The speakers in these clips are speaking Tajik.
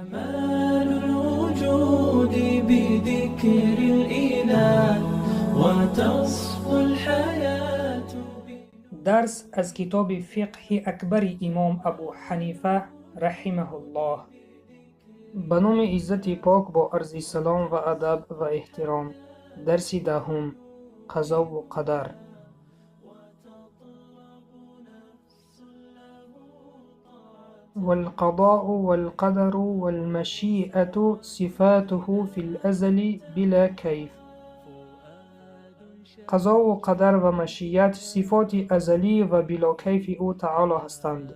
كمال الوجود بذكر الإله وتصفو الحياة. Дарс аз китоби Фиқҳи Акбари имом Абу Ҳанифа раҳимаҳуллоҳ. Ба номи Иззати Пок, бо арзи салом ва адаб ва эҳтиром, дарси 10-ум: қазову қадар. والقضاء والقدر والمشيئة صفاته في الأزل بلا كيف. Қазову қадар ва машият сифоти азалӣ ва билокайфи ӯ таоло ҳастанд.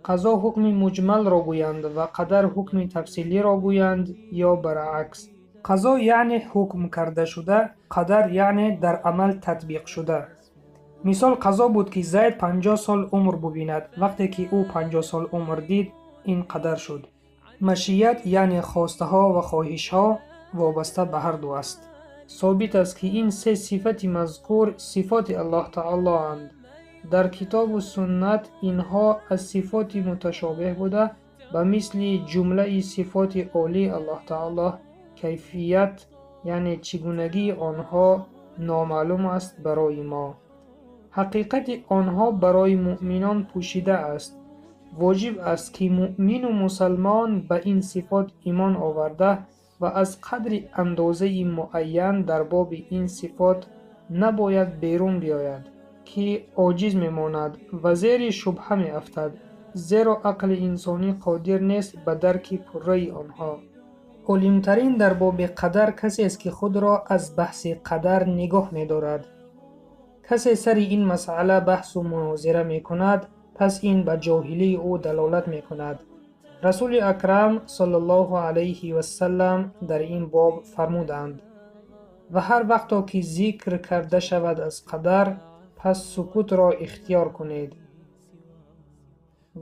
Қазо ҳукми муҷмалро гӯянд ва қадар ҳукми тафсилиро гӯянд ё баръакс. Қазо яъне ҳукм карда шуда, қадар яъне дар амал татбиқшуда. Мисол, қазо буд, ки Зайд 50 сол умр бубинад. Вақте ки ӯ 50 сол умр дид, ин қадар шуд. Машият яъне хостаҳо ва хоҳишҳо вобаста ба ҳар ду аст. Собит аст, ки ин се сифати мазкур сифоти Аллоҳ таолоанд. Дар китобу суннат инҳо аз сифоти муташобеҳ буда, ба мисли ҷумлаи сифоти олии Аллоҳ таоло кайфият, яъне чӣ гунагии онҳо номаълум аст барои мо. Ҳақиқати онҳо барои муъминон пӯшида аст. Воҷиб аст, ки муъмину мусалмон ба ин сифот имон оварда ва аз қадри андозаи муайян дар боби ин сифот набояд берун биёяд, ки оҷиз мемонад ва зери шубҳа меафтад, зеро ақли инсонӣ қодир нест ба дарки пурраи онҳо. Олимтарин дар боби қадар касест, ки худро аз баҳси қадар нигоҳ медорад. Касе сари ин масъала баҳсу мунозира мекунад, пас ин ба ҷоҳилии ӯ далолат мекунад. Расули Акрам саллаллоҳу алайҳи вассалам дар ин боб фармуданд: «Ва ҳар вақто ки зикр карда шавад аз қадар, пас сукутро ихтиёр кунед».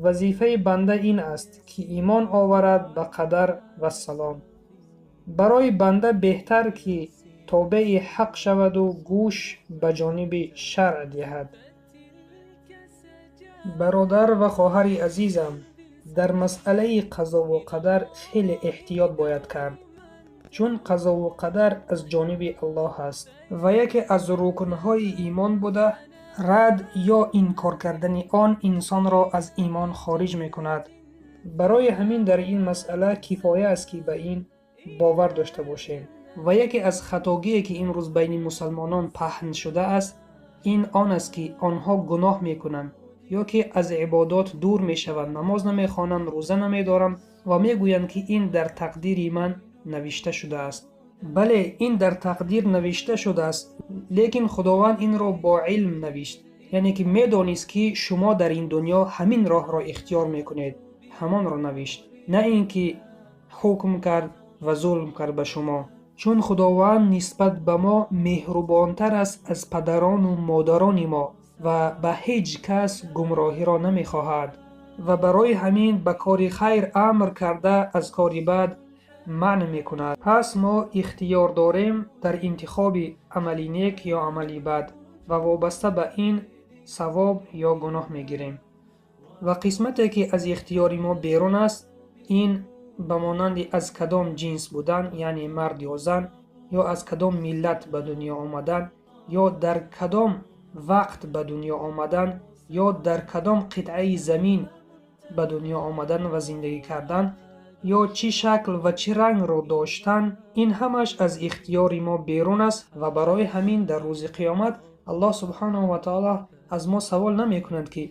Вазифаи банда ин аст, ки имон оварад ба қадар. Вассалом. Барои банда беҳтар, ки тобеи ҳақ шаваду гӯш ба ҷониби шаръ диҳад. Бародар ва хоҳари азизам, дар масъалаи қазову қадар хеле эҳтиёт бояд кард, чун қазову қадар аз ҷониби Аллоҳ аст ва яке аз рукнҳои имон буда, рад ё инкор кардани он инсонро аз имон хориҷ мекунад. Барои ҳамин дар ин масъала кифоя аст, ки ба ин бовар дошта бошем. Ва яке аз хатогие, ки имрӯз байни мусалмонон паҳн шудааст, ин он аст, ки онҳо гуноҳ мекунанд ё ки аз ибодот дур мешаванд, намоз намехонанд, рӯза намедоранд ва мегӯянд, ки ин дар тақдири ман навишта шудааст. Бале, ин дар тақдир навишта шудааст, лекин Худованд инро бо илм навишт, яъне ки медонист, ки шумо дар ин дунё ҳамин роҳро ихтиёр мекунед, ҳамонро навишт, на ин ки ҳукм кард ва зулм кард ба шумо, чун Худованд нисбат ба мо меҳрубонтар аст аз падарону модарони мо ва ба ҳеҷ кас гумроҳиро намехоҳад ва барои ҳамин ба кори хайр амр карда, аз кори бад манъ мекунад. Пас мо ихтиёр дорем дар интихоби амали нек ё амали бад ва вобаста ба ин савоб ё гуноҳ мегирем. Ва қисмате, ки аз ихтиёри мо берун аст, ин ба монанди аз кадом ҷинс будан, яъне мард ё зан, ё аз кадом миллат ба дунё омадан, ё дар кадом вақт ба дунё омадан, ё дар кадом қитъаи замин ба дунё омадан ва зиндагӣ кардан, ё чӣ шакл ва чӣ рангро доштан, ин ҳамаш аз ихтиёри мо берун аст. Ва барои ҳамин дар рӯзи қиёмат Аллоҳ субҳанаҳу ва таоло аз мо савол намекунад, ки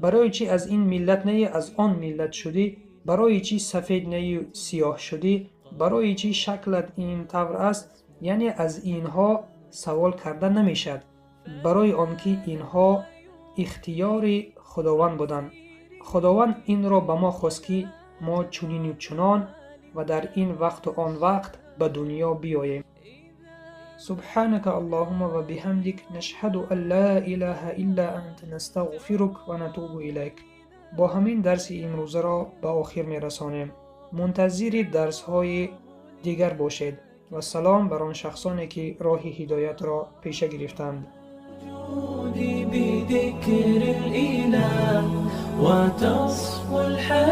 барои чӣ аз ин миллат не, аз он миллат шудӣ, барои чӣ сафед нею сиёҳ шудӣ, барои чӣ шаклат ин тавр аст. Яъне аз инҳо савол карда намешавад, барои он ки инҳо ихтиёри Худованд буданд. Худованд инро ба мо хост, ки мо чунину чунон ва дар ин вақту он вақт ба дунё биёем. سبحانك اللهم وبحمدك، نشهد أن لا إله إلا أنت، نستغفرك ونتوب إليك. Бо ҳамин дарси имрӯзаро ба охир мерасонем. Мунтазири дарсҳои дигар бошед. Вассалом бар он шахсоне, ки роҳи ҳидоятро пеша гирифтанд. بذكر الإله وتصفو الحياة.